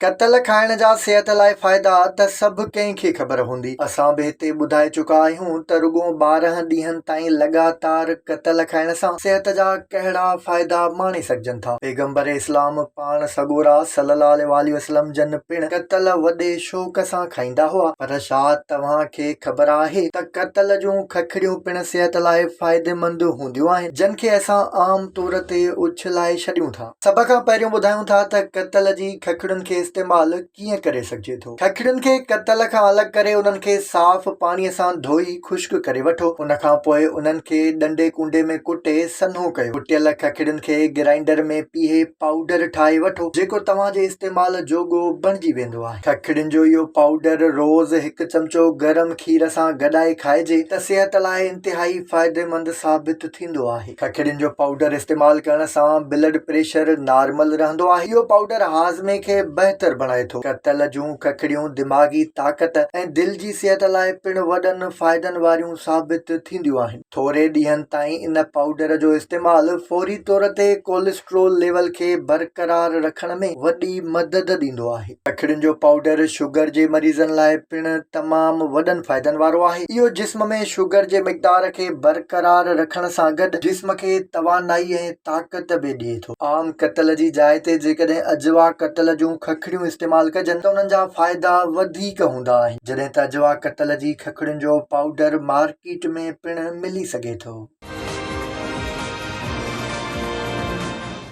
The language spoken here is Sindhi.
ڪتل کائڻ جا صحت لاء فائدا ته سڀ ڪنهن کي خبر هوندي. اسان به هتي ٻڌائي چڪا آهيون ته رڳو 12 ڏينهن تائين لڳاتار ڪتل کائڻ سان صحت جا ڪهڙا فائدا ماڻي سگهجن ٿا. پيغمبر اسلام پاڻ سڳورا صلي الله عليه واٰله وسلم جن پڻ ڪتل وڏي شوق سان کائيندا هئا. پر ڇا توهان کي خبر آهي ته ڪتل جون ککڙيون پڻ صحت لاء فائديمند هونديون آهن جن کي اسان عام طور تي اڇلائي ڇڏيون ٿا. سڀ کان پهريون ٻڌايون ٿا ته ڪتل جي ککڙين کي استعمال ڪيئن ڪري سگهجي ٿو. ککڙين کي ڪتل کان الڳ ڪري انهن کي صاف پاڻي سان ڌوئي خشڪ ڪري وٺو. ان کان پوء انهن کي ڏنڊي ڪونڊي ۾ ڪٽي سنهو ڪيو. ڪٽيل ککڙين کي گرائينڊر ۾ پيهي پائوڊر ٺاهي وٺو جيڪو توهان جي استعمال جوڳو بڻجي ويندو آهي. ککڙين جو اهو پائوڊر روز هڪ چمچو گرم کير سان گڏائي کائجي ته صحت لاء انتهائي فائديمند ثابت ٿيندو آهي. ککڙين جو پائوڊر استعمال ڪرڻ سان بلڊ پريشر نارمل رهندو آهي. اهو پائوڊر هاضمي کي بهتر بڻائي ٿو. ڪتل جون ککڙيون دماغي طاقت ۽ دل جي صحت لاء پڻ وڏن فائدن واريون ثابت ٿينديون آهن. ٿوري ڏينهن تائين ان پائوڊر جو استعمال فوري طور تي ڪوليسٽرول ليول کي برقرار رکڻ ۾ وڏي مدد ڏيندو آهي. ککڙين جو پائوڊر شگر جي مريضن لاء پڻ تمام وڏن فائدن وارو آهي. اهو جسم ۾ شگر جي مقدار کي برقرار رکڻ سان گڏ جسم کي توانائي ۽ طاقت به ڏئي ٿو. عام ڪتل جي جاء تي جيڪڏهن عجوا ڪتل جون ککڙيون استعمال ڪجن ته انهن جا فائدا وڌيڪ هوندا آهن. جڏهن ته عجوا ڪتل جي ککڙين جو پائوڊر مارڪيٽ ۾ پڻ ملي سگهي ٿو.